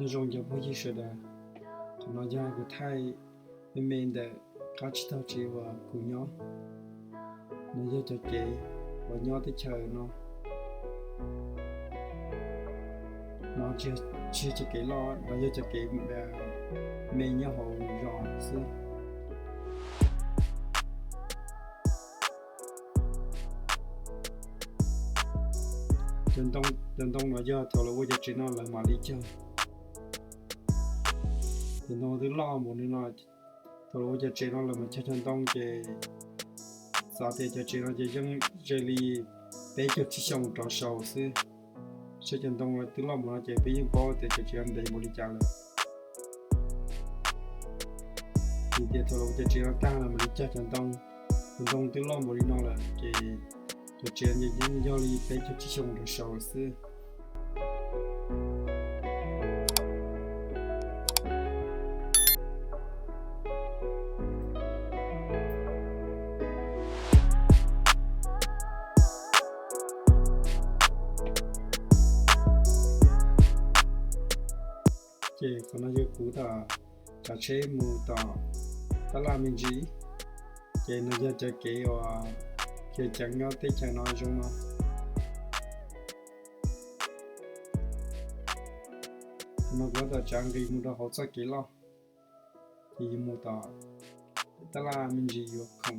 Nyob zoo cov phooj ywg sawv daws, qhov no yog kuv thaij me me ntawm qab tsib taug tsev uas kuv nyob. No yog cov kev uas nyob teb chaws no. No tsis yog cov kev loj, no yog cov kev me nyob hauv zos xwb. Cov ntoo no yog thaum lawv ua cov tsev no lawv mam li cog. Cov ntoo twb loj npaum li no, thaum lawv ua cov tsev no lawv mam cog cov ntoo ces xav tias cov tsev no ces yeej ze li peb caug tsib xyoo rov saud xwb. Saib cov ntoo twb loj npaum no ces peb yeej paub tias cov tsev no ntev npaum li cas lawm. Vim tias thaum lawv ua cov tsev no tag lawv mam li cog cov ntoo. Cov ntoo twb loj npaum li no lawm ces cov tsev no yeej yog li peb caug tsib xyoo rov saud lawm xwb. Ces qhov no yog kuv tom tsav tsheb mus tom tab laj me ntsis. Ces no yog cov kev uas kev ceev nyob teb chaws no zoo no. No kuv tab tom tsav nqis mus rau hauv txoj kev loj, ces yus mus tom tab laj me ntsis yuav khoom.